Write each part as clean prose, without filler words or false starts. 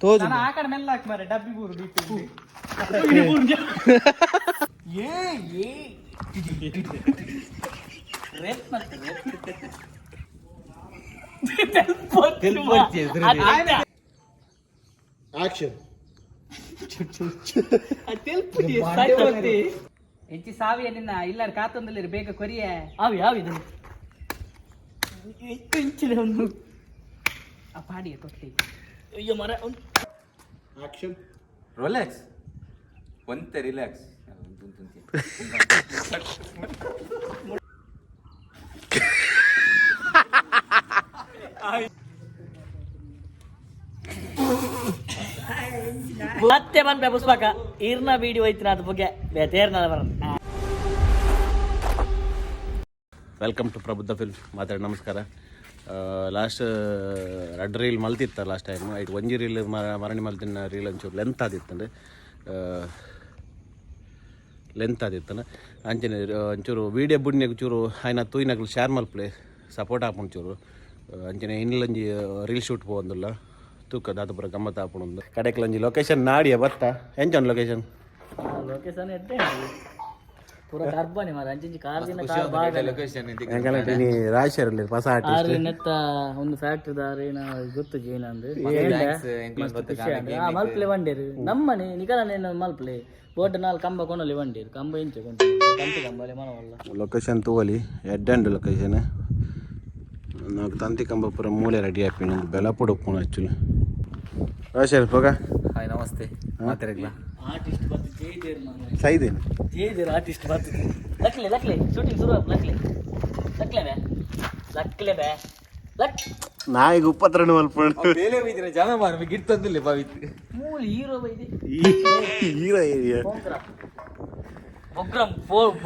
ತೋಜು. ಆ ಕಡೆ ಮೆಲ್ಲ ಹಾಕಿ ಮಾರೆ, ಡಬ್ಬಿ ಬೂರು ಬಿಟ್ಟು. ಆಕ್ಷನ್. ಎಂಚಿ ಸಾವಿಯ ನಿನ್ನ ಇಲ್ಲಾರ ಕಾತೊಂದಲ್ಲಿ ಬೇಗ ಕೊರಿಯ. ಆವಿ ಆವಿ ಇದು ಇಂಚಿದೆ ಒಂದು. ಆ ಪಾಡಿಯ ತೊಟ್ಟಿ. ಅಯ್ಯೋ ಮರ. ಆಕ್ಷನ್. ರಿಲ್ಯಾಕ್ಸ್, ಒಂತೆ ರಿಲ್ಯಾಕ್ಸ್. ಮತ್ತೆ ಬಂದ್ಬೆ ಪುಷ್ಪಕ ಇರ್ನ ಬೀಡಿ ಹೋಯ್ತಿನ ಅದು ಬಗ್ಗೆ ತೇರ್ನದ ಬರ. Welcome to ಪ್ರಬುದ್ಧ ಫಿಲ್ಮ್. ಮಾತಾಡಿ ನಮಸ್ಕಾರ. ಲಾಸ್ಟ್ ರಡ್ಡ್ ರೀಲ್ ಮಲ್ತಿತ್ತ ಲಾಸ್ಟ್ ಟೈಮ್. ಐಟ್ ಒಂಜಿ ರೀಲ್ ಮರಣಿ ಮಲ್ತಿನ ರೀಲ್ ಒಂಚೂರು ಲೆಂತ್ ಆದಿತ್ತಂಡು, ಲೆಂತ್ ಆದಿತ್ತನ. ಅಂಚನೆ ಒಂಚೂರು ವೀಡಿಯೋ ಬುಡ್ನೆಗ್ ಚೂರು ಆಯ್ನ ತೂಯಿನಕ್ಲು ಶೇರ್ ಮಲ್ಪಲೆ, ಸಪೋರ್ಟ್ ಆಪುಂಡು ಚೂರು. ಅಂಚನೆ ಇನ್ನೊಂಜಿ ರೀಲ್ ಶೂಟ್ ಪೋವೊಂದುಲ್ಲ, ತೂಕ ದಾದ ಪೂರ ಗಮ್ಮತ್ ಆಪುಂಡು. ಕಡೆಕ್ಲೊಂಜಿ ಲೊಕೇಶನ್ ನಾಡಿಯ ಬತ್ತ. ಎಂಚ ಒಂದು ಲೊಕೇಶನ್? ಲೊಕೇಶನ್ ಎಡ್ಡೆ, ಪೂರ ಕಾರ್ಬಾನಿ ಮಾರ ಅಂಚಿಂಚಿ ಕಾರ್ ದಿನ ಕಾರ್ ಬಾಗ. ಲೊಕೇಶನ್. ಎಂಕಲ್ಲ ರಾಶಿಯರಲ್ಲಿ ಹೊಸ ಆರ್ಟಿಸ್ಟ್. ಆರು ನೆತ್ತ ಒಂದು ಫ್ಯಾಕ್ಟ್ರಿ ದಾರಿ ಗೊತ್ತು ಜೀನ ಅಂದು ಮಸ್ತ್ ಖುಷಿ ಆಂಡ್. ಆ ಮಲ್ಪಲೆ ಬಂಡೇರು ನಮ್ಮನೆ ನಿಕಲನೆ ಮಲ್ಪಲೆ ಬೋಟ್ ನಾಲ್ ಕಂಬ ಕೊನಲಿ ಬಂಡೇರು ಕಂಬ ಇಂಚೆ ಕೊಂತು ತಂತಿ ಕಂಬಲೆ ಮನವಲ್ಲ. ಲೊಕೇಶನ್ ತೂವಲಿ, ಎಡ್ಡೆ ಉಂಡು ಲೊಕೇಶನ್. నాకు ತಂತಿ ಕಂಬ ಪೂರ ಮೂಲೆ ರೆಡಿ ಆಪಿನ ಬೆಲಪುಡು ಉಪ್ಪುನು ಆ್ಯಕ್ಚುಲಿ. ರಾಶಿಯರ್ ಪೋಗ. ಹಾಯ್, ನಮಸ್ತೆ ಮಾತಾಡಗ್ಲಾ. ಆರ್ಟಿಸ್ಟ್ ಬತ್ತು ಜೈದೇರ್ ಮಾರ್ರೆ. ಸೈದೇನು? ಜೈದೇರ್ ಆರ್ಟಿಸ್ಟ್ ಬತ್ತು. ಲಕ್ಲೆ ಲಕ್ಲೆ, ಶೂಟಿಂಗ್ ಶುರು ಆಪ್. ಲಕ್ಲೆ ಲಕ್ಲೆ ಬೇ, ಲಕ್ಲೆ ಬೇ ಲಕ್. ನಾಯಿಗೆ ಉಪ್ಪತ್ರಣ ಮಲ್ಪುಂಡು. ಬೇಲೆ ಬೈದಿನ ಜನ ಮಾರ ಗಿರ್ತಂದಿಲ್ಲ ಬಾವಿತ್. ಮೂಲ ಹೀರೋ ಬೈದಿ. Hero area. ಬೊಗ್ರಂ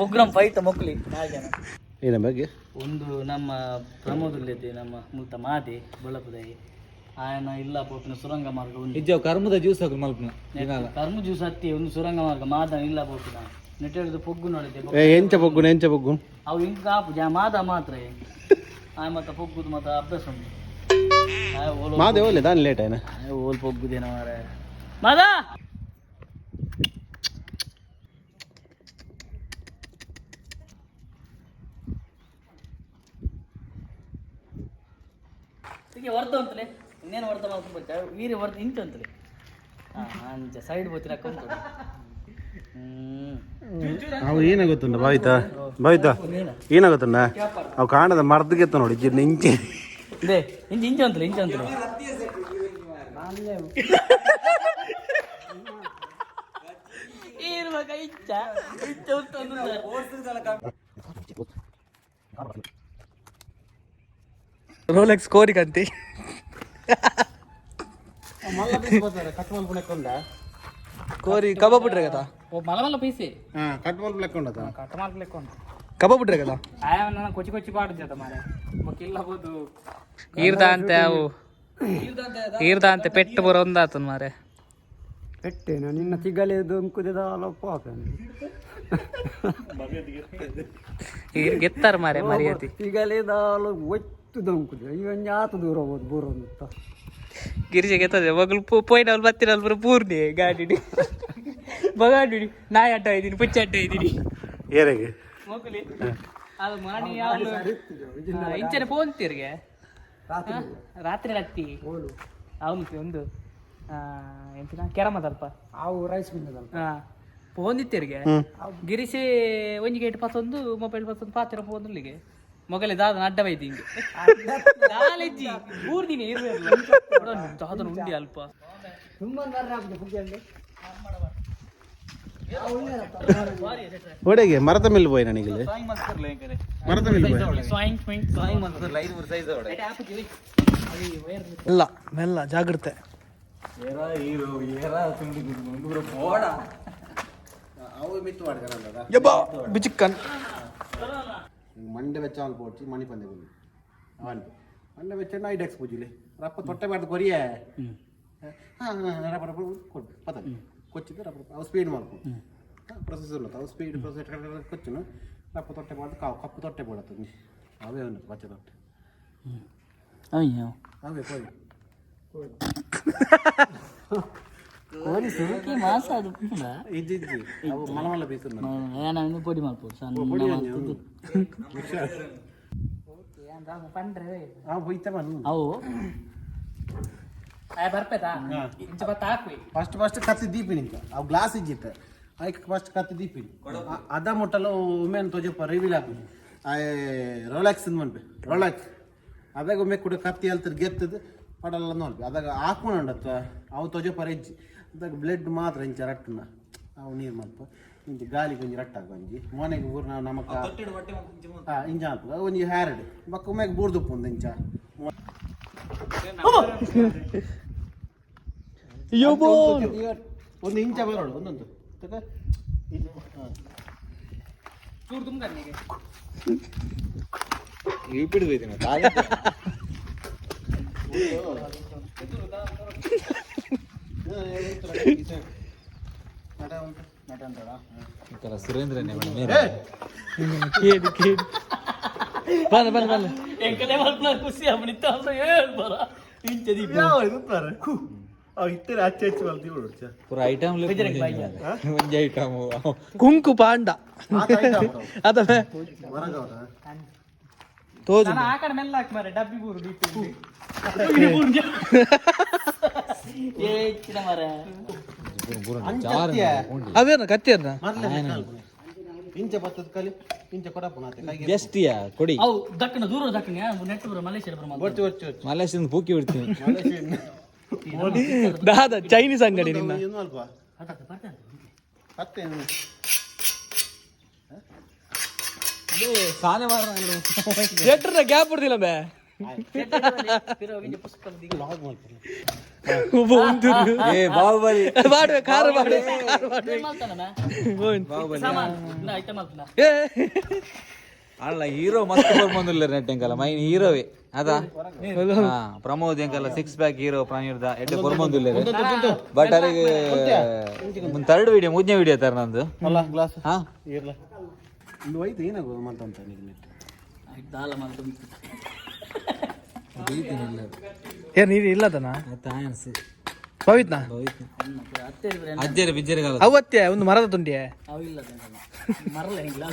ಬೊಗ್ರಂ ಫೈಟ್ ಮೊಕ್ಲಿ ನಾಲ್ಕು ಜನ. ಏನ ಬಗ್ಗೆ? ಒಂದು ನಮ್ಮ ಪ್ರಮೋದಲ್ಲಿದ್ದೆ ನಮ್ಮ ಮುಲ್ತ ಮಾದೆ ಬೊಳಪುದೈ ಆಯನ ಇಲ್ಲ ಪೋಪಿನ ಸುರಂಗ ಮಾರ್ಗ ಒಂದು. ನಿಜ ಕರ್ಮದ ಜ್ಯೂಸ್ ಹಾಕು ಮಲ್ಪನ. ಕರ್ಮ ಜ್ಯೂಸ್ ಹತ್ತಿ ಒಂದು ಸುರಂಗ ಮಾರ್ಗ ಮಾದ ಇಲ್ಲ ಪೋಪಿನ ನೆಟ್ಟೆಡ್ದು ಪೊಗ್ಗು ನೋಡಿದ್ದೆ. ಏ ಎಂಚ ಬೊಗ್ಗುನ, ಎಂಚ ಬೊಗ್ಗು? ಅವು ಹಿಂಗ್ ಕಾಪು ಜಾ ಮಾದ ಮಾತ್ರ ಆಯ ಮತ್ತ ಪೊಗ್ಗುದು ಮತ್ತ ಅಭ್ಯಾಸ ಉಂಟು ಆಯ ಓಲ್. ಮಾದೆ ಓಲೆ ದಾನ್ ಲೇಟ್ ಆಯ್ನ. ಆಯ ಓಲ್ ಪೊಗ್ಗುದೇನ ಮಾರೆ ಮಾದ. ಹೀಗೆ ಹೊರ್ತ ಅಂತಲೇ ಇನ್ನೇನು ಹೊರ್ತ ಮಾಡ್ಕೊಂಡು ಬರ್ತಾರೆ ವೀರಿ ಹೊರ್ತ ಇಂಚು ಅಂತಲೇ. ಹಾಂ, ಅಂಚ ಸೈಡ್ ಬೋತಿರ ಉಂಟು. ಹ್ಮ್. ಅವು ಏನಾಗುತ್ತುಂಡ ಬಾವಿತಾ ಬಾವಿತಾ, ಏನಾಗುತ್ತುಂಡ ಅವು ಕಾಣದ ಮರ್ದಗೆತ್ತ ನೋಡಿ ಜಿರ್ನ ಇಂಚೆ. ಇದೆ ಇಂಚು ಇಂಚು ಅಂತಲೇ ಇಂಚು ಅಂತಲೇ. ಇರುವಾಗ ಇಂಚ ಇಂಚ ಉಂಟು ಒಂದು. ರೋಲೆಕ್ಸ್ ಕೋರಿ ಕಂತಿ. ಕೋರಿ ಕಬಾಬ್ ಬಿಟ್ರೆ కదా. ಓ ಮಲ ಮಲ್ಲ ಪೀಸೆ. ಕಟ್ ಮಲ್ಪ ಲೆಕ್ಕೊಂಡ. ಕಟ್ ಮಾಡ್ಲಿಕ್ಕೆ ಉಂಟು. ಕಬಾಬ್ ಬಿಟ್ರೆ కదా. ಆಯ್ ಕೊಚ್ಚಿ ಕೊಚ್ಚಿ ಪಾಡು ಜತ ಮಾರೆ ಕಿಲ್ಲ ಬೋದು. ಈರ್ದ ಅಂತೆ ಅವು ಈರ್ದ ಅಂತೆ ಪೆಟ್ಟು ಪೂರ ಒಂದಾತನ್ ಮಾರೆ. ಪೆಟ್ಟೇನು ನಿನ್ನ ತಿಗಲೆ ದೊಂಕುದಿದಾಲ ಪಾಪೆ. ಈರ್ ಗೆತ್ತಾರ ಮಾರೆ ಮರ್ಯಾದಿ. ತಿಗಲೆದಾಲ ಒತ್ತು ದೊಂಕುದೆ ಇವನ್ ಆತ ದೂರ ಹೋದ್ ಬೂರೊಂದುತ್ತ. ಗಿರಿಜೆ ಗೆತ್ತದೆ ಮಗಳು ಪೋಯಿನವ್ರು ಬತ್ತಿನವ್ರು ಪೂರ ಪೂರ್ಣಿ ಗಾಡಿ ಬಗಾಡಿ ನಾಯಿ ಅಡ್ಡ ಇದ್ದೀನಿ, ಪುಚ್ಚ ಅಡ್ಡ ಇದ್ದೀನಿ. ಏರೆಗೆ? ಮಗುಲಿ ಅದು ಮರಣಿ ಯಾವ್ದು ಇಂಚನೆ ಪೋಂತಿರ್ಗೆ ರಾತ್ರಿ ಲತ್ತಿ ಅವನು ಒಂದು ಎಂತಿನ ಕೆರಮದಲ್ಪ. ಅವು ರೈಸ್ ಮಿಲ್. ಹಾ ಪೋಂದಿತ್ತಿರ್ಗೆ ಗಿರೀಶ್ ಒಂಜಿ ಗೇಟ್ ಪತ್ತೊಂದು ಮೊಬೈಲ್ ಪತ್ತೊಂದು ಪಾತ್ರ ಪೋಂದುಲ್ಲಿಗೆ ಮೊಗಲೆ ದಾದನ ಅಡ್ಡ ಬೈದಿ ಹಿಂಗೆ ನಾಲೆಜ್ಜಿ 3 ದಿನ ಇರ್ಬೇಕು ದಾದನ ಉಂಡಿ ಅಲ್ಪ. ಒಡೆಗೆ ಮರದ ಮೇಲೆ ಪೋಯ್ ನನಗೆ, ಮರದ ಮೇಲೆ ಪೋಯ್. ಮೆಲ್ಲ ಮೆಲ್ಲ, ಜಾಗ್ರತೆ. ಅವು ಮಿತ್ತು ಮಾಡ್ತಾನಲ್ಲ. ಯಬ್ಬಾ ಬಿಚಿಕ್ಕನ್. ಮಂಡೆ ಬೆಚ್ಚ ಪೋಡ್ಚಿ ಮಣಿ ಪಂದೆ ಬಂದು ಅವನ್ ಮಂಡೆ ಬೆಚ್ಚ ಐಡೆಕ್ಸ್ ಪೂಜಿಲೆ ರಪ್ಪ ತೊಟ್ಟೆ ಬಾರ್ದು ಕೊರಿಯೇ. ಹಾಂ ರಪ್ಪ ರಪ್ಪ ಕೊಡ್ಬೇಕು ಪದ ಕೊಚ್ಚಿದ್ದು ರಪ್ಪ ಅವು ಸ್ಪೀಡ್ ಮಾಡ್ಕೊ ಪ್ರೊಸೆಸ್ ಉಳ್ಳತ್ತ ಅವು ಸ್ಪೀಡ್ ಪ್ರೊಸೆಸ್ ಕೊಚ್ಚುನು ರಪ್ಪ ತೊಟ್ಟೆ ಬಾರ್ದು ಕಾವು ಕಪ್ಪು ತೊಟ್ಟೆ ಬೋಡತ್ತ ಅವೇ ಉಂಟು ಪಚ್ಚೆ ತೊಟ್ಟೆ. ಅಯ್ಯೋ ಅವೇ ಕೋರಿ. ಕೋರಿ ಸುರುಕಿ ಮಾಸ ಅದು ಪೂರ. ಇಜ್ಜಿ ಇಜ್ಜಿ, ಅವು ಮಲ ಮಲ ಪೀಸ್. ಏನ ಪೊಡಿ ಮಲ್ಪೊಡು ಸಣ್ಣ ಮಲ್ತುದು. ಆ ಹೋಯ್ತ ಬನ್. ಅವು ಆಯ್ ಬರ್ಪೇತಾ ಇಂಚ ಬತ್ತ ಹಾಕುವೆ. ಫಸ್ಟ್ ಫಸ್ಟ್ ಕತ್ತಿ ದೀಪಿನಿ ಇಂಕ ಅವು ಗ್ಲಾಸ್ ಇಜ್ಜಿತ್ತ, ಐಕ್ ಫಸ್ಟ್ ಕತ್ತಿ ದೀಪಿನಿ. ಅದ ಮುಟ್ಟಲ ಒಮ್ಮೆ ತೋಜಪ್ಪ ರಿವೀಲ್ ಆಪುನಿ. ಆಯ್ ರೋಲೆಕ್ಸ್ ಮನ್ಪೆ ರೋಲೆಕ್ಸ್. ಅದಾಗ ಒಮ್ಮೆ ಕೂಡ ಕತ್ತಿ ಅಲ್ತದ್ ಗೆತ್ತದು ಪಡಲ್ಲ ನೋಡ್ಪೆ. ಅದಾಗ ಹಾಕೊಂಡತ್ತ ಅವು ತೋಜಪ್ಪ ಹೆಜ್ಜಿ. ಅದಾಗ ಬ್ಲಡ್ ಮಾತ್ರ ಇಂಚ ರಟ್ಟುನ ಅವು ನೀರು ಮಲ್ಪ ಇಂಚ ಗಾಲಿ ಒಂಜಿ ರಟ್ಟಾಗ ಒಂಜಿ ಮೋನೆಗೆ ಊರು ನಾವು ನಮಕ ಇಂಚ ಹಾಪುಗ ಒಂಜಿ ಹ್ಯಾರಡ್ ಬೊಕ್ಕ ಒಮ್ಮೆಗೆ ಬೂರ್ದುಪ್ಪು ಒಂದು ಇಂಚ. ಒಂದು ಇಂಚ ಬರೋಡು ಒಂದೊಂದು ತಕ. ಇದು. ಚೂರು ತುಂಬ್ಕನ್ನಿಗೆ. ಸುರೇಂದ್ರನೇ. ಕೇಳಿ ಕೇಳಿ, ಬನ್ನ ಬನ್ನ ಬನ್ನ. ಎಂಕಲೆ ಮಲ್ಪನ ಖುಷಿ ಆಪುನಿ ಅಲ್ಲ ಹೇಳ್ಬಾರ ಇಂಚ ದೀಪ. ಪೂರ ಐಟಮ್ ಒಂಜಿ ಐಟಮ್. ಕುಂಕು ಪಾಂಡ ಅದ ತೋಜು. ನಾನು ಆ ಕಡೆ ಮೆಲ್ಲ ಹಾಕಿ ಮಾರೆ ಡಬ್ಬಿ ಬೂರು ದೀಪ. ಹೆಚ್ಚಿನ ಮರ. ಅವೇನ ಕತ್ತಿ ಅನ್ನ? ಇಂಚ ಬತ್ತದ ಕಲಿ ಇಂಚ ಕೊಡಪ್ಪ ನಾತೆ ಕೈಗೆ. ಜಸ್ಟ್ ಯಾ ಕೊಡಿ. ಅವು ದಕ್ಕಣ ದೂರ ದಕ್ಕಣ ನೆಟ್ ಬರ ಮಲೇಷ್ಯಾ ಬರ. ಒಚ್ಚು ಒಚ್ಚು ಒಚ್ಚು. ಮಲೇಷ್ಯಾದ ಪೂಕಿ ಬಿಡ್ತೀನಿ. ದಾದ ಚೈನೀಸ್ ಅಂಗಡಿ ನಿನ್ನ. ಏನು ಅಲ್ಪ ಕತ್ತೆ. ಸಾನೆ. ಥಿಯೇಟರ್ನ ಗ್ಯಾಪ್ ಬಿಡ್ದಿಲ್ಲ ಬೇ. ಒಬ್ಬ ಒಂದು. ಏ ಬಾಹುಬಲಿ. ಮಾಡುವೆ ಕಾರು ಮಾಡುವೆ ಕಾರು ಮಾಡುವೆ. ಸಾಮಾನ್ ಐಟಮ್ ಮಲ್ಪನ. ಏ. ಅಲ್ಲ ಹೀರೋ ಮಸ್ತ್ ಬರ್ಬಂದಿಲ್ಲ ನೆಟ್ ಎಂಕಲ್ಲ ಮೈನ್ ಹೀರೋವೇ ಅದ. ಹಾ ಪ್ರಮೋದ್ ಎಂಕಲ್ಲ ಸಿಕ್ಸ್ ಪ್ಯಾಕ್ ಹೀರೋ ಪ್ರಾಣಿರ್ದ ಎಡ್ಡೆ ಬರ್ಬಂದಿಲ್ಲ. ಬಟ್ ಅರಿಗೆ ಥರ್ಡ್ ವಿಡಿಯೋ ಮೂರನೇ ವಿಡಿಯೋ ತರ ನಂದು. ಅಲ್ಲ ಗ್ಲಾಸ್. ಹಾ. ಇರ್ಲ ಒಂದು ಹೋಯ್ತು ಏನಾಗೋದು ಮಂತಂತ ನಿಮಗೆ. ದಾಲ ಮಲ್ತು. ಏ ನೀರು ಇಲ್ಲದನ ಪವಿತ್ನ. ಅಜ್ಜರಿ ಬಿಜ್ಜರಿ ಕಾಲ. ಅವತ್ತೆ ಒಂದು ಮರದ ತುಂಡಿಯೆ. ಅವು ಇಲ್ಲ ಮರಲ್ಲ ಹಿಂಗಿಲ್ಲ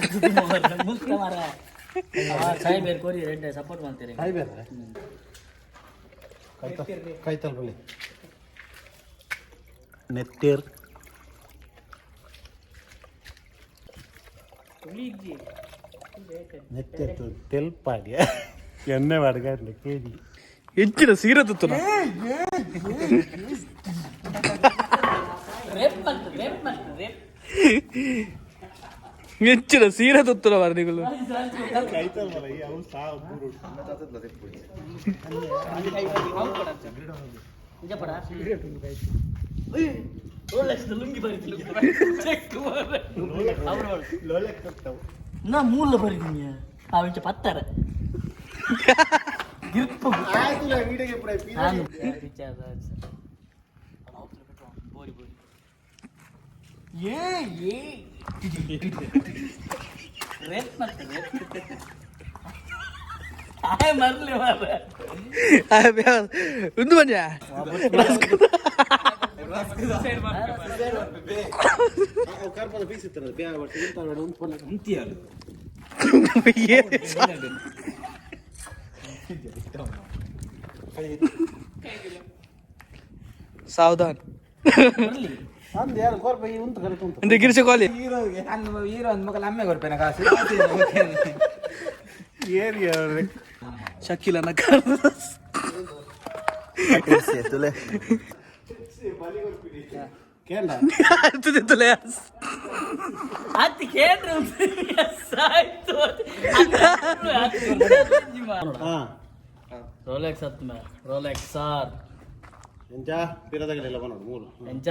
ಮುಲ್ಕ ಮರ. ಸಾಯ್ಬೇರು ಕೋರಿ ರೆಡ್ ಸಪೋರ್ಟ್ ಮಾಡ್ತೀರಿ. ಕಾಯ್ಬೇಡ ಕೈತಲ್ ಬಳಿ ನೆತ್ತೇರ್. ನೆತ್ತೇರ್ ತೆಲ್ಪಾಡಿ ಎಣ್ಣೆ ಬಾಡಿಗೆ ಕೆಜಿ. ಹೆಚ್ಚಿನ ಸೀರೆ ತುತ್ತು. ರೇಪ್ ಮಾಡ್ತು ರೇಪ್ ಮಾಡ್ತು ರೇಪ್. ಹೆಚ್ಚಿನ ಸೀರೆ ತುತ್ತು ವರ್ದಿಗಳು. ನಿಜಪಡ ರೋಲೆಕ್ಸ್ ಲುಂಗಿ ಬರೀತೀನಿ ಚೆಕ್ ನಾ ಮೂಲ ಬರೀತೀನಿ ಅವಿಂಚ ಪತ್ತರ ಗಿರ್ಪು. ಬೋರಿ ಬೋರಿ ಏ ಏ ರೇಪ್ ಮಾಡ್ತು ರೇಪ್ ಆಯ್ ಮರ್ಲಿ ಮಾರ್ರೆ. ಒಂದು ಬಂಜ. ಕರ್ಪದ ಪೀಸ್ ಇತ್ತು ಬ್ಯಾ. ಸಾವಧಾನ್. ಅಂದ್ ಯಾರು ಕೊರ್ಪ ಈ ಉಂಟು ಕಲಿತು ಉಂಟು. ಅಂದ್ರೆ ಗಿರಿಶ ಕೋಲಿ. ಹೀರೋ ಹೀರೋ ಅಂದ್ ಮಗಲ್ ಅಮ್ಮೆ ಕೊಡ್ಪೇನ ಕಾಸು. ಶಕೀಲನ ಕೇಂದ್ರ. ಅತ್ತಿ ಕೇಂದ್ರ ಆಯ್ತು. ಹಾ. ರೋಲೆಕ್ಸ್ ಹತ್ತು ಮೇ ರೋಲೆಕ್ಸ್ ಸಾರ್. ಎಂಚ ಪಿರದಗಲಿಲ್ಲ ಬನ್ನೋಡು ಮೂರು. ಎಂಚ?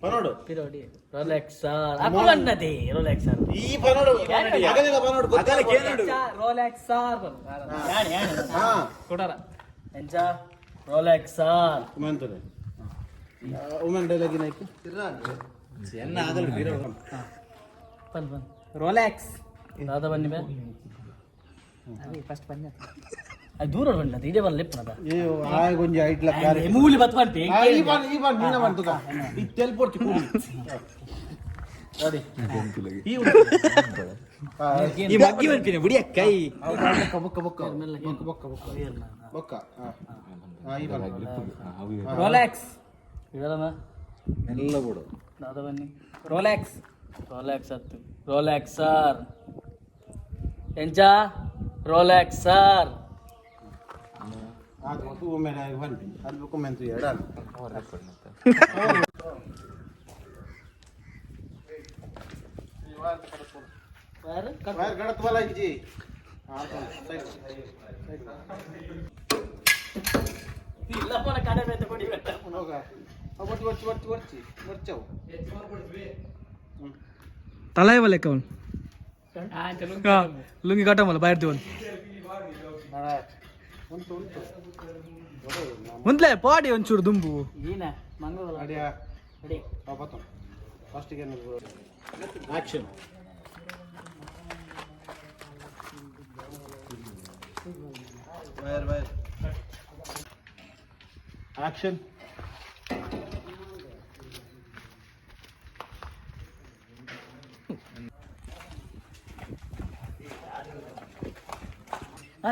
ಬನ್ನೋಡು. ಪಿರೋಡಿ ರೋಲೆಕ್ಸ್ ಸಾರ್ ಅಕುಲನ್ನದಿ ರೋಲೆಕ್ಸ್ ಸಾರ್. ಈ ಬನ್ನೋಡು ಅಗಲಿಲ್ಲ ಬನ್ನೋಡು ಗೊತ್ತಿಲ್ಲ. Rolex sir. ಯಾಣಿ ಯಾಣಿ. ಹಾ. ಕೊಡರ. ಎಂಚ ರೋಲೆಕ್ಸ್ ಸಾರ್. ಉಮನ್ ಉಮನ್ ಡೈಲಾಗ್ ಏನಾಯ್ತು? ಬನ್ ಬನ್. ರೋಲೆಕ್ಸ್. ದಾದಾ ಬನ್ನಿ ಬೇ. ಅದೇ ಫಸ್ಟ್ ಬನ್ನಿ. ಅದು ದೂರ ಬಂದ ಇದೇ ಬರಲ್ಲ ಲೆಪ್ಪನದ. ಒಂಜಿ ಐಟ್ಲ. ಮೂಲಿ ಬತ್ ಬಂತೆ. ಈ ಬಾನ್ ಈ ಬಾನ್ ನೀನ ಬಂತದ ಈ ತೆಲ್ಪೊಡ್ತಿ ಕೂಡಿ. ಈ ಮಗ್ಗಿ ಬರ್ತೀನಿ ಬುಡಿಯ ಕೈ. ಬೊಕ್ಕ ಬೊಕ್ಕ ಬೊಕ್ಕ ಬೊಕ್ಕ ಬೊಕ್ಕ ಬೊಕ್ಕ ಬೊಕ್ಕ. ಹಾ, ಈ ಬಾನ್. ರೋಲ್ಯಾಕ್ಸ್. ಇಡಲಮ್ಮ. ಎಲ್ಲ ಬಿಡು. ದಾದ ಬನ್ನಿ. ರೋಲ್ಯಾಕ್ಸ್. ರೋಲ್ಯಾಕ್ಸ್ ಹತ್ತು ರೋಲ್ಯಾಕ್ಸ್ ಸರ್ ಎಂಚ ರೋಲ್ಯಾಕ್ಸ್ ಸರ್. ಅದು ಮತ್ತು ಒಮ್ಮೆ ಬಂತು ಅದು ಬೊಕ್ಕ ಮೆಂತು ಎಡ. ವೈರ್ ಗಡತ್ ಬಲ ಇಜ್ಜಿ. ಇಲ್ಲ ಕಡೆ ಬೇತ ಕೊಡಿ ಬೇಟ. ಹೋಗ ಒರ್ಚಿ ಒರ್ಚಿ ಒರ್ಚಿ ಒರ್ಚಿ ಒರ್ಚವು. ತಲೆ ಲೆಕ್ಕ ಅವನು ಲುಂಗಿ ಕಟ್ಟಮಲ್ಲ ಬಾಯಿರ್ತೀವನ್. ಉಂಟು ಉಂಟು. ಒಂದ್ಲೆ ಪಾಡಿ ಒಂಚೂರು ದುಂಬು. ಏನ ಮಂಗವಲ್ಲ. ಅಡಿಯಾ. ಅಡಿ. ಬತ್ತ ಫಸ್ಟಿಗೆ ಆಕ್ಷನ್. Wire wire action.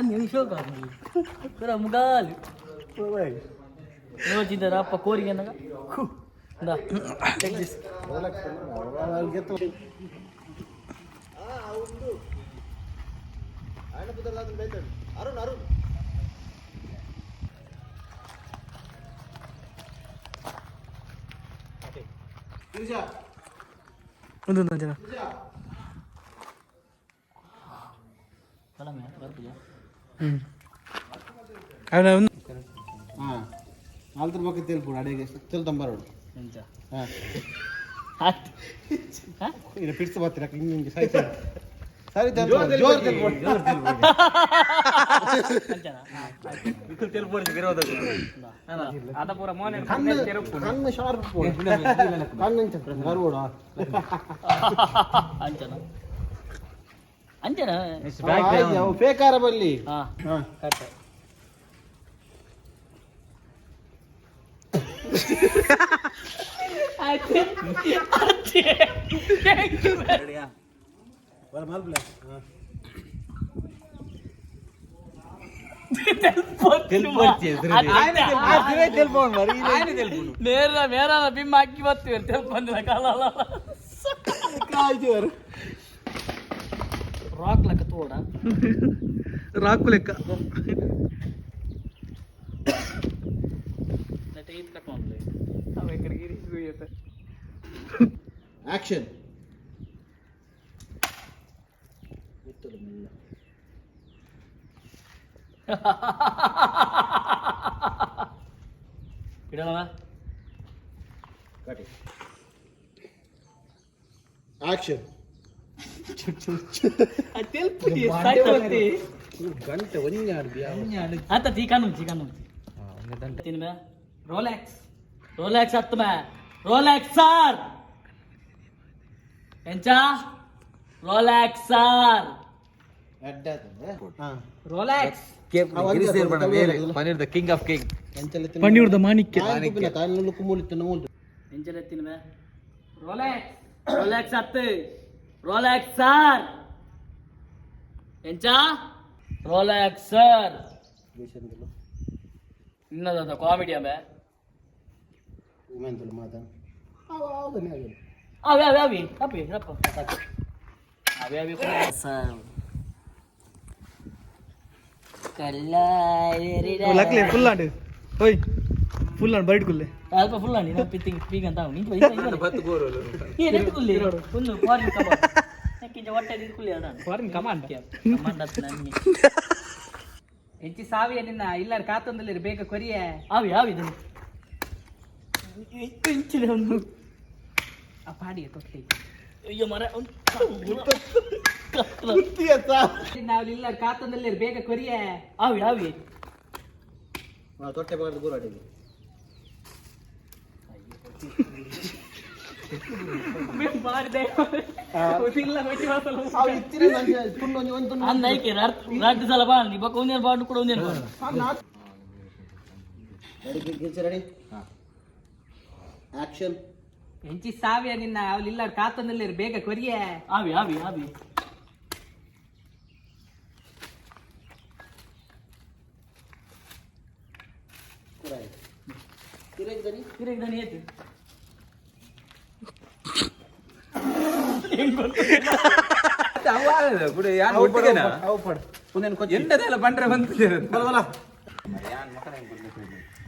ನೀವು ಶೋಕ ಪೂರ ಮುಗಾಲು ಯೋಚಿದಾರ ಅಪ್ಪ ಕೋರಿಗೆ ಅನ್ನಗ. ಇಂದಾ, take this. Arun Arun. ಒಂದೊಂದು ಜನ. ಕಲಮೆ ಬರ್ಪುಜಾ? ಹ್ಮ್ ಅವನ. ಹಾಂ, ನಾಲ್ತರ ಬೊಕ್ಕ ತೆಲ್ಪುಡು ಅಡಿಗೆ ತೆಲ್ ತಂಬಾರೋಡು. ಎಂಚ? ಹಾಂ. ಆತ್. ಹಾ? ಇದು ಪಿಡ್ಸ್ ಬರ್ತೀರ ಹಿಂಗೆ ಹಿಂಗೆ ಸರಿ ಸರಿ ಸರಿ ತೆಲ್ಪುಡು, ಜೋರು ತೆಲ್ಪುಡು. ಅಂಚನಾ? ಅದ ಪೂರ ಮೋನೆ. ಕಣ್ಣು ಕಣ್ಣು ಶಾರ್ಪ್, ಕಣ್ಣು ಇಂಚ ಬರ್ಬೋಡು. ಅಂಚನಾ ಅಂಚನಾ? ಅವು ಫೇಕಾರ ಬಲ್ಲಿ. ಹಾ. ಹಾಂ. ಕರೆಕ್ಟ್. ಬರ ಮಲ್ಪ್ಲೆ. ನೇರ ಮೇರ ಬಿಮ್ಮ ಹಾಕಿ ಬರ್ತೀವಿ ತೆಲ್ಪಂದಿಲ್ಲ ಕಾಲ ರಾಕ್ ಲೆಕ್ಕ ತೋಡ. ರಾಕು ಲೆಕ್ಕ. ಈತ್ ಕಟ್ ಮಾಡ್ಲಿ. ಆಕ್ಷನ್. ಇಡೋಣ. ಆಕ್ಷನ್. ಗಂಟೆ ಒಂಜಾಡು. ಆತ ತೀ ಕಣ್ಣು ಕಣ್ಣು ತಿನ್ಮೆ. ರೋಲ್ಯಾಕ್ಸ್. ರೋಲ್ಯಾಕ್ಸ್ ಹತ್ತು ಮೇ ರೋಲ್ಯಾಕ್ಸ್ ಸರ್ ಎಂಚ ರೋಲ್ಯಾಕ್ಸ್ ಸರ್. ಹಾಂ. ರೋಲ್ಯಾಕ್ಸ್. Paneer the king of king. ಪಣ್ಣೀರ್ದ ಮಾಣಿಕ್ಯ. ಎಂಚಲ ತಿನ್ಮೆ. ರೋಲ್ಯಾಕ್ಸ್. ರೋಲ್ಯಾಕ್ಸ್ ಹತ್ತು ರೋಲ್ಯಾಕ್ಸ್ ಸರ್ ಎಂಚ ರೋಲ್ಯಾಕ್ಸ್ ಸರ್. ಇನ್ನದ ಕಾಮಿಡಿ ಆಮೆ. ಅವೆ ಅವೆ ಅವಿ ಅಪ್ಪಿ ಅಪ್ಪ ಅವೆ ಅವಿ ಸರ್ ಲಕ್ಲೆ ಫುಲ್ ಆಂಡ್ ಓಯ್ ಫುಲ್ ಆಂಡ್ ಬೈಟ್ ಕುಲ್ಲೆ. ಅಲ್ಪ ಫುಲ್ ಅಂಡಿ ನಾವು ಪಿತ್ತಿಂಗ್ ಪೀಗ್ ಅಂತ ನೀ ನೆಟ್ಟು ಕುಲ್ಲಿ ಒಂದು ಫಾರಿನ್ ಕಬಾಬ್ ಯಾಕಿಂಚ ಹೊಟ್ಟೆ ಇದು ಕುಲ್ಲಿ ಅದ. Foreign command. ಕಮಾಂಡ್ ಅತ್ ನನ್ನಿ. ಹೆಚ್ಚಿ ಸಾವಿಯ ನಿನ್ನ ಇಲ್ಲಾರ ಕಾತೊಂದಲ್ಲಿ ಬೇಗ ಕೊರಿಯ. ಆವಿ ಆವಿ ಇದನ್ನು ಇಂಚಿನ ಒಂದು ಆ ಪಾಡಿಯ ತೊಟ್ಲಿ. ಅಯ್ಯೋ ಮರ ಒಂದು ನಾವು ಇಲ್ಲಾರ ಕಾತೊಂದಲ್ಲಿ ಬೇಗ ಕೊರಿಯ. ಆವಿ ಆವಿ. ತೊಟ್ಟೆ ಬಗದ ಗುರು ಅಡಿಗೆ. ಅಂದ ಐಕೆ ರಡ್ಡು ಸಲ ಬಾಂಡಿ ಬೊಕ್ಕ ಒಂದೇನು ಬಾಂಡು ಕೂಡ ಒಂದೇನು ಬಾಂಡು. Ready action. ಎಂಚಿ ಸಾವಿಯ ನಿನ್ನ ಅವಳಿಲ್ಲ ಕಾತೊಂದಿಲ್ಲ, ಬೇಗ ಕೊರಿಯೇ. ಆವಿ ಆವಿ ಆವಿ. ತಿರುಗಿ ದನಿ ಏತು? ಕೂಡ ಯಾನ್ ಒಟ್ಟಿಗೆನಾ? ಎಂತದೆಲ್ಲ ಪಂಡ್ರೆ ಬಂತಿದ್ದೀರ.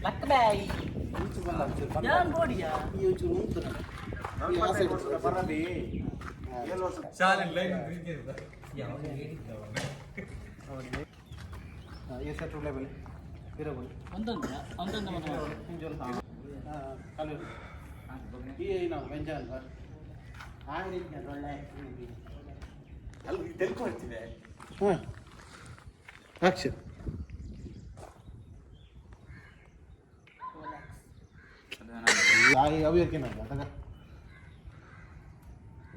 ಲಕ್ಕ ಬಾಯ್. ಯಾನ್ ಬೋಡಿಯಾ? ಒಂದೊಂದು ಒಂದೊಂದು ಮಾತ್ರ. ಆಕ್ಷನ್.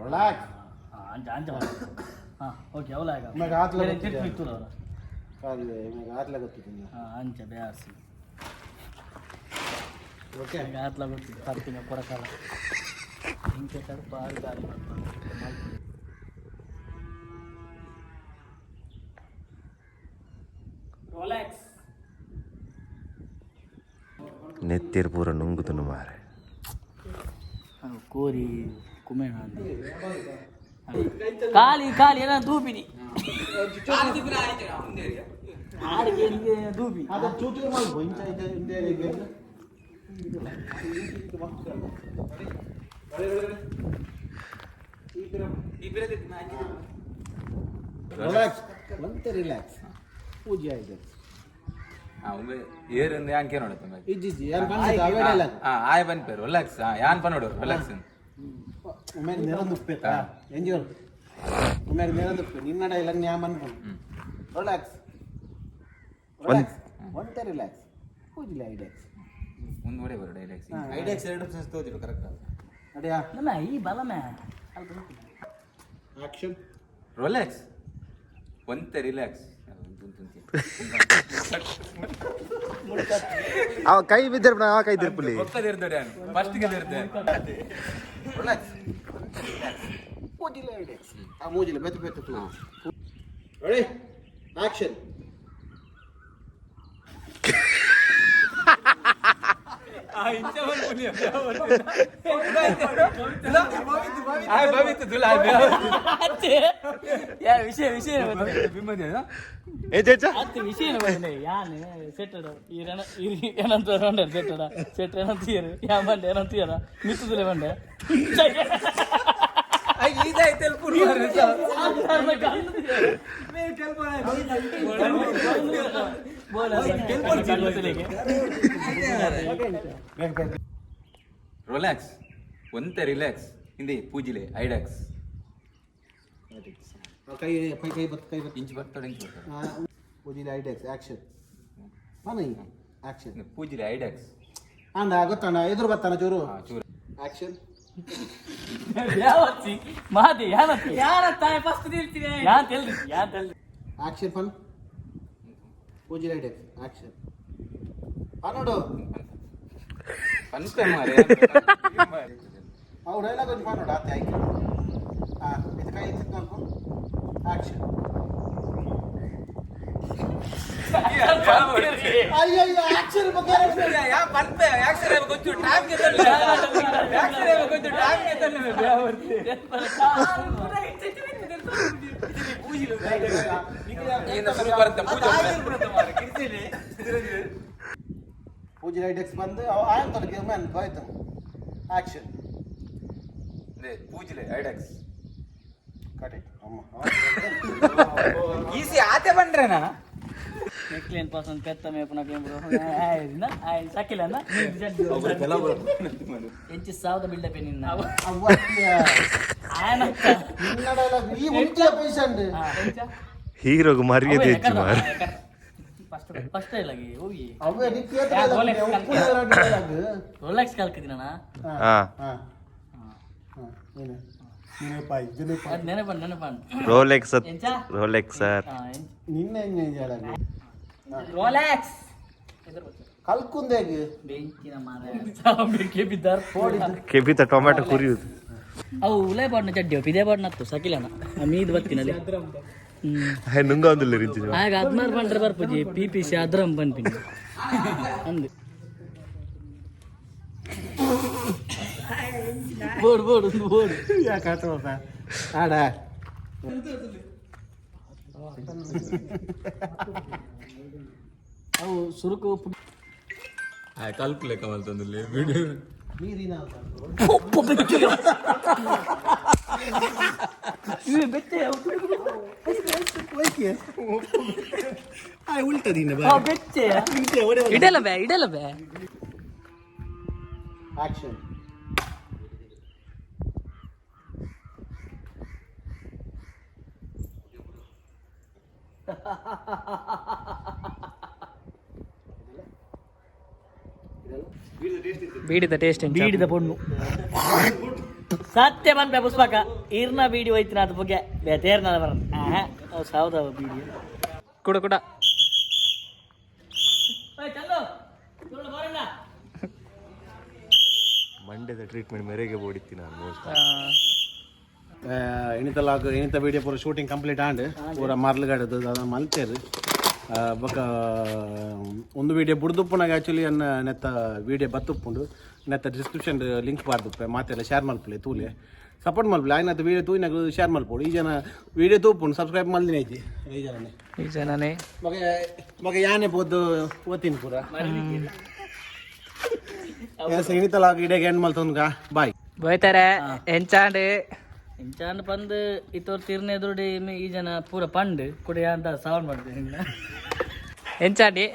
ರಿಲ್ಯಾಕ್ಸ್. ಹಾ, ಅಂಚ ಅಂಚ ಮಾಡು. ಹಾ ಓಕೆ, ಅವಲ ಆಗ. ಮಗ ಆತ್ಲ ಬೇರೆ ಗೊತ್ತಿದೆ. ತಿರ್ಪು ಇತ್ತು ಅವರ. ಆತ್ಲ ಗೊತ್ತಿದೆ. ಹಾ, ಅಂಚ ಬ್ಯಾಸಿ. ಓಕೆ. ಈಗ ಆತ್ಲ ಗೊತ್ತಿದೆ ಪರ್ತಿನ ಕೊರಕಾಲ ಇಂಕೆ ತಡ ಬಾರಿ ಗಾಳಿ ಮಾಡ್ತಾರೆ. ರೋಲ್ಯಾಕ್ಸ್. ನೆತ್ತೆರ್ ಪೂರ ನುಂಗುದುನು ಮಾರೆ. ಕೋರಿ ಕುಮೇಣ ಅಂತ ಖಾಲಿ ಖಾಲಿ ಎಲ್ಲ ದೂಪಿನಿ ಆಡಿಗೆ ದೂಪಿ. ಅದು ಚೂಚೂರು ಮಾಡ್ಬೋ ಇಂಚ ಇಂಚ ಹಿಂದೆ. ರಿಲ್ಯಾಕ್ಸ್, ಒಂತೆ ರಿಲ್ಯಾಕ್ಸ್, ಪೂಜೆ ಆಯ್ತು. ಹಾ, ಒಮ್ಮೆ ಏರಿಂದ ಯಾನ್ ಕೇನೋಡ. ಇಜ್ಜಿ ಇಜ್ಜಿ, ಯಾರು ಬಂದಿದ್ದು ಅವೇ ಡೈಲಾಗ್. ಹಾ, ಆಯ್ ಪನ್ಪೇರು ರಿಲ್ಯಾಕ್ಸ್. ಹಾ, ಯಾನ್ ಪನೋಡು ರಿಲ್ಯಾಕ್ಸ್. ಉಮೇರ್ ನೆರಂದುಪ್ಪೆ ಎಂಜಿಯರ್, ಉಮೇರ್ ನೆರಂದುಪ್ಪೆ ನಿನ್ನ ಡೈಲಾಗ್ ನ್ಯಾ ಅನ್ಕೊಂಡು. ರಿಲ್ಯಾಕ್ಸ್ ರಿಲ್ಯಾಕ್ಸ್, ಒಂತೆ ರಿಲ್ಯಾಕ್ಸ್, ಪೂಜಿಲೆ ಐಡಿಯಾಕ್ಸ್. ಮುಂದುವರೆ ಬರೋ ಡೈಲಾಗ್ಸ್ ಐಡಿಯಾಕ್ಸ್ ಎರಡು ಸೆನ್ಸ್ ತೋದಿರು ಕರೆಕ್ಟ್. ಅಡಿಯಾ. ನಮ್ಮ ಈ ಬಲಮೆ. ಆಕ್ಷನ್. ರಿಲ್ಯಾಕ್ಸ್, ಒಂತೆ ರಿಲ್ಯಾಕ್ಸ್. ಅವ ಕೈ ಬಿದ್ದರೆ ಆ ಕೈ ತಿರ್ಪುಲಿ. ಒಕ್ಕದಿರ್ತಾರೆ ಫಸ್ಟ್ ಗೆ ಇರ್ತೆ. ರಿಲ್ಯಾಕ್ಸ್, ಪೂಜಿಲೆ ಐಡಿಯಾಕ್ಸ್. ಆ ಮೂಜಿಲೆ ಬೆತ್ತು ಬೆತ್ತು ತೂ. Ready, action. ಆಯ್ ಭವಿತ್ತು ದುಲ ಆಯ್. ಯಾ ವಿಷಯ ವಿಷಯ ಏ ಚೇಚ. ಅತ್ತೆ ವಿಷಯ ಬಂದೆ ಯಾನ್ ಸೆಟ್ಟಡ ಈರನ ಏನಂತ ಬಂಡೆ ಸೆಟ್ಟಡ ಸೆಟ್ ಏನಂತೀಯರು ಯಾ ಬಂಡೆ ಏನಂತೀಯರ ಮಿತ್ತದಲೆ ಬಂಡೆ. ರಿಲ್ಯಾಕ್ಸ್, ಒಂತೆ ರಿಲ್ಯಾಕ್ಸ್, ಹಿಂದೆ ಪೂಜಿಲೆ ಐಡ್ಯಾಕ್ಸ್. ಕೈ ಕೈ ಕೈ ಬತ್ ಕೈ ಬತ್. ಇಂಚ್ ಬರ್ತಾಳೆ, ಇಂಚ್ ಬರ್ತಾಳೆ. ಪೂಜಿಲೆ ಐಡಿಯಾಕ್ಸ್, ಆಕ್ಷನ್. ಪನ ಆಕ್ಷನ್. ಪೂಜಿಲೆ ಐಡ್ಯಾಕ್ಸ್. ಅಂಡ ಗೊತ್ತಣ್ಣ, ಎದುರು ಬರ್ತಾನ ಚೂರು. ಹಾ, ಚೂರು. ಆಕ್ಷನ್. ಯಾವತ್ತಿ ಮಾದಿ ಯಾನತ್ತಿ? ಯಾರ ತಾಯಿ ಫಸ್ಟ್ ನಿಲ್ತೀನಿ. ಯಾನ್ ತೆಲ್ರಿ ಯಾನ್ ತೆಲ್ರಿ. ಆಕ್ಷನ್ ಫನ್, ಪೂಜಿಲೆ ಐಡಿಯಾಕ್ಸ್, ಆಕ್ಷನ್ ಪನ್ನೋಡು. ಪನ್ಪೆ ಮಾರೆ. ಅವು ಡೈಲಾಗ್ ಒಂಜಿ ಪನ್ನೋಡು ಆತೆ ಆಯ್ತು. ಹಾಂ, ಇದು ಕೈ ತಿನ್ಕೊಂಡು ಆಕ್ಷನ್. ಅಯ್ಯೋ, ಆಕ್ಷನ್ ಬಗ್ಗೆ. ಯಾ ಪನ್ಪೆ ಆಕ್ಷನ್ కొంచెం ಟೈಮ್ ಗೆ ತರ್ಲೆ, ಆಕ್ಷನ್ కొంచెం ಟೈಮ್ ಗೆ ತರ್ಲೆ ಬ್ಯಾವರ್ತಿ. ಏನು ಶುರು ಬರುತ್ತೆ ಪೂಜೆ. ಪೂಜಿಲೆ ಐಡಿಯಾಕ್ಸ್ ಬಂದು ಆಯ್ ತೊಡಗಿ ಮ್ಯಾನ್ ಆಯ್ತು, ಆಕ್ಷನ್. ಪೂಜಿಲೆ ಐಡ್ಯಾಕ್ಸ್. ಕಟ್ it ಅಮ್ಮ. ಈಸಿ ಆತೆ ಬಂದ್ರೇನಾ? ನೆಕ್ಲೇನ್ ಪರ್ಸನ್ ಪೆತ್ತ ಮೇಪನ ಸಕಿಲ ಎಂಚಿ ಸಾವಿರದ ಬಿಲ್ಡಪ್ ನಿನ್ನ ಆಯನಕ್ಕ. ನಿನ್ನ ಡೈಲಾಗ್ ಈ ಮುಂಚೆ ಪೇಷಂಟ್. ಹೀರೋಗ್ ಮರ್ಯಾದೆ ಹೆಚ್ಚು ಮಾರೆ. ಫಸ್ಟ್ ಫಸ್ಟ್ ಡೈಲಾಗ್ ಹೋಗಿ. ಅವೇ ಡೈಲಾಗ್. ರೋಲೆಕ್ಸ್ ಕಲ್ಕಿದ್ದೀನಣ್ಣ. ಹಾ. ಹಾ. ಅದು ನೆನಪಂಡು ನೆನಪಂಡು. ರೋಲೆಕ್ಸ್. ಎಂಚ? Rolex sir. ಹಾ, ಎಂಚ? ನಿನ್ನ ರೋಲ್ಯಾಕ್ಸ್. ಕಲ್ಕುಂದೇಗ್. ಬೆಂಕಿನ ಮಾರ ಬಿದ್ದಾರ. ಕೆಬಿತ ಟೊಮ್ಯಾಟೊ ಕುರಿಯುದು. ಅವು ಉಲೈ ಪಾಡ್ನ ಚಡ್ಡಿ ಪಿದೆ ಪಾಡ್ನ ಹತ್ತು ಸಕಿಲನ ಮೀದ್ ಬತ್ತಿನಲ್ಲಿ. ನುಂಗ ಒಂದಿಲ್ಲ ರಿಂಚಿ. ಆಗ 16 ಪಂಡ್ರೆ ಬರ್ಪುಜಿ ಪಿ ಪಿ ಸಿ ಅದ್ರಂ ಪನ್ಪಿನಿ ಅಂದು. ಬೋಡು ಬೋಡು, ಒಂದು ಬೋಡು. ಆಡ. ಅವು ಸುರುಕು. ಕಲ್ಪಲೆ ಕಮಲ್ತಂದುಲ್ಲೆ ವಿಡಿಯೋ. ಇಡಲ್ಲ ಬೇ, ಇಡಲ್ಲ ಬೇ. ಆಕ್ಷನ್. ಬೀಡಿದ ಟೇಸ್ಟ್. ಬೀಡಿದ ಪೊಣ್ಣು ಸತ್ಯ ಪನ್ಪೆ ಪುಷ್ಪಕ ಇರ್ನ ಬೀಡಿ ಹೋಯ್ತಿನ ಅದು ಬೊಗ್ಗೆ ಬೇತೇರ್ನ ಬರ ಅವು ಸಾವ್ದವ ಬೀಡಿ. ಕುಡ ಕುಡ. ಚಂದು ಬರಲ್ಲ. ಮಂಡ್ಯದ ಟ್ರೀಟ್ಮೆಂಟ್ ಮೇರೆಗೆ ಬೋಡಿತ್ತಿ ನಾನು ಮೋಸ್ಟ್. ಎಣಿತಲಾಗ ಎಣಿತ ವೀಡಿಯೋ ಪೂರ ಶೂಟಿಂಗ್ ಕಂಪ್ಲೀಟ್ ಆಂಡ್ ಪೂರ ಮರ್ಲುಗಡದು ಮಲ್ತೇರು. ಬೊಕ ಒಂದು ವೀಡಿಯೋ ಬುಡ್ದುಪ್ಪುನಾಗ ಆ್ಯಕ್ಚುಲಿ ಅನ್ನ ನೆತ್ತ ವೀಡಿಯೋ ಬತ್ತುಪ್ಪುಂಡು. ನೆತ್ತ ಡಿಸ್ಕ್ರಿಪ್ಷನ್ ಲಿಂಕ್ ಪಾಡ್ದುಪ್ಪೆ. ಮಾತೆಲ್ಲ ಶೇರ್ ಮಲ್ಪಲೆ, ತೂಲೆ, ಸಪೋರ್ಟ್ ಮಲ್ಪಲೆ. ಆಯ್ನತ್ತ ವೀಡಿಯೋ ತೂಯಿನಾಗ ಶೇರ್ ಮಲ್ಪೊಡು. ಈ ಜನ ವೀಡಿಯೋ ತೂಪುಂಡು, ಸಬ್ಸ್ಕ್ರೈಬ್ ಮಲ್ದಿನ ಐತಿ ಈ ಜನನೇ. ಈ ಜನನೇ. ಮಗ ಮಗ ಯಾನೆ ಪೋದು ಓತೀನಿ ಪೂರ ಎಣಿತಲಾಗ ಇಡೀ ಎಂಡ್ ಮಲ್ತೊಂದ್ಗ. ಬಾಯ್. ಬೋಯ್ತಾರೆ ಎಂಚಾಂಡ್? ಇಂಚಾಂಡ್ ಪಂದ್ ಇತ್ತೋರ್ ತೀರ್ನೆ ಎದುರುಡಿ ಈ ಜನ ಪೂರ ಪಂಡ್ ಕುಡಿ ಅಂತ ಸೌಂಡ್ ಮಾಡ್ತೀನಿ. ಎಂಚಾಂಡಿ?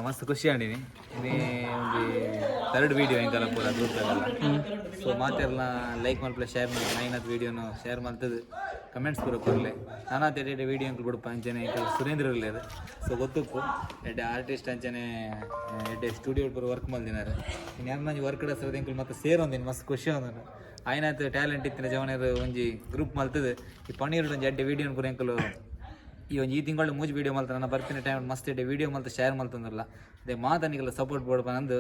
ಮಸ್ತ್ ಖುಷಿ ಆಂಡಿನಿ. ಇದೇ ಒಂಜಿ ಥರ್ಡ್ ವೀಡಿಯೋ ಎಂಕಲ ಪೂರ ಗ್ರೂಪ್. ಸೊ ಮಾತೆರ್ಲ ಲೈಕ್ ಮಲ್ಪಲೆ, ಶೇರ್ ಮಲ್ಪಲೆ. ನೈನತ್ ವೀಡಿಯೋನು ಶೇರ್ ಮಲ್ತದು ಕಮೆಂಟ್ಸ್ ಪೂರ ಕೊರ್ಲೆ. ನಾನಾ ಎಡೆ ವೀಡಿಯೋ ಅಂಕಲ್ ಬಿಡಪ್ಪ. ಅಂಚನೆ ಎಂಕಲ್ ಸುರೇಂದ್ರ ಇರ್ಲೇರು. ಸೊ ಗೊತ್ತುಪ್ಪು, ಎಡ್ಡೆ ಆರ್ಟಿಸ್ಟ್, ಅಂಚನೆ ಎಡ್ಡೆ ಸ್ಟುಡಿಯೋ ಪೂರ ವರ್ಕ್ ಮಲ್ದಿನಾರು. ಇನ್ನು ಯಾರು ವರ್ಕ್ ಡಸ್ರದ ಎಂಕಲ್ ಮತ್ತೆ ಸೇರೊಂದಿನಿ, ಮಸ್ತ್ ಖುಷಿ ಒಂದನು. ಆಯ್ನಾತ್ ಟ್ಯಾಲೆಂಟ್ ಇತ್ತಿನ ಜವನರು ಒಂಜಿ ಗ್ರೂಪ್ ಮಲ್ತದು ಈ ಪನ್ನೀರ್ ಒಂಜಿ ಎಡ್ಡೆ ವೀಡಿಯೋ ಪೂರ ಎಂಕಲು ಈ ಒಂಜಿ ಈ ತಿಂಗಳು ಮೂಜಿ ವೀಡಿಯೋ ಮಲ್ತ. ನನ್ನ ಬರ್ತಿನ ಟೈಮ್ ಮಸ್ತ್ ಎಡ್ಡೆ ವೀಡಿಯೋ ಮಲ್ತ ಶೇರ್ ಮಲ್ತಂದ್ರಲ್ಲ. ಅದೇ ಮಾತನಿಗೆಲ್ಲ ಸಪೋರ್ಟ್ ಬೋಡಪ್ಪ ನಂದು.